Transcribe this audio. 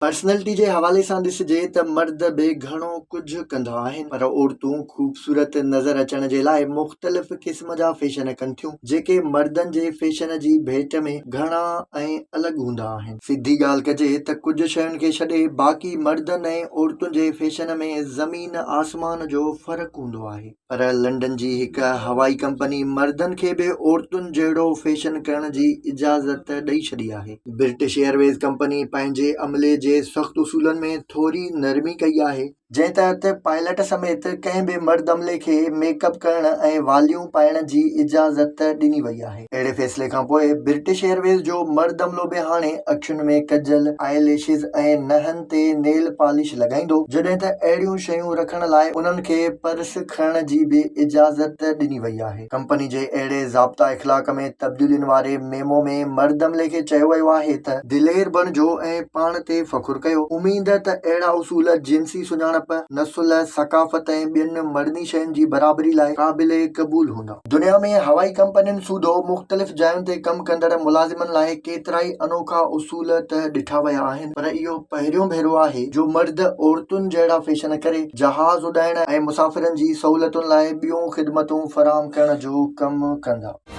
Personality جي حوالي سان ڏسجي ته مرد به گهڻو ڪجهه ڪندا آهن پر عورتون خوبصورت نظر اچڻ جي لاء مختلف قسم جا فيشن ڪن ٿيون جيڪي مردن جي فيشن جي ڀيٽ ۾ گهڻا ۽ الڳ هوندا آهن. سڌي ڳالهه ڪجي ته ڪجهه شين کي ڇڏي باقي مردن ۽ عورتن جي فيشن ۾ زمين آسمان جو فرق هوندو آهي. پر لنڊن جي هڪ هوائي ڪمپني مردن کي به عورتن جهڙو فيشن ڪرڻ جي اجازت ڏئي ڇڏي آهي. برٽش ايئرويز ڪمپني پنهنجي عملي جي سخت اصولن ۾ ٿوري نرمي ڪئي آهي، جنهن تحت پائلٽ سميت ڪنهن به مرد عملي کي ميڪ اپ ڪرڻ ۽ واليون پائڻ جي اجازت ڏني وئي آهي. اهڙي فيصلي کانپوء برٽش ايئرويز جو مرد عملو به هاڻي اکين ۾ ڪجل، آئي ليشز ۽ نهن تي نيل پالش لڳائيندو، جڏهن ته اهڙيون شيون رکڻ لاء انهن کي پرس کڻڻ جي به اجازت ڏني وئي آهي. ڪمپني جي اهڙي ضابطا اخلاق ۾ تبديلين واري ميمو ۾ مرد عملي کي چيو ويو آهي ته دلير بڻجو ۽ پاڻ تي فخر ڪيو، اميد ته اهڙا اصول جنسي سڃاڻپ، نسل، ثقافت ۽ ٻين مڙني شين جي برابري لاء قابل قبول هوندا. دنيا ۾ هوائي ڪمپنين سوڌو مختلف جاين تي ڪم ڪندڙ ملازمن لاء ڪيترائي انوکا اصول ته ڏٺا ويا آهن پر اهو پهريون ڀيرو آهي جو مرد عورتن جهڙا فيشن ڪري جهاز اڏائڻ ۽ مسافرن جي سهولتن لاء ٻيون خدمتون فراهم ڪرڻ جو ڪم ڪندا.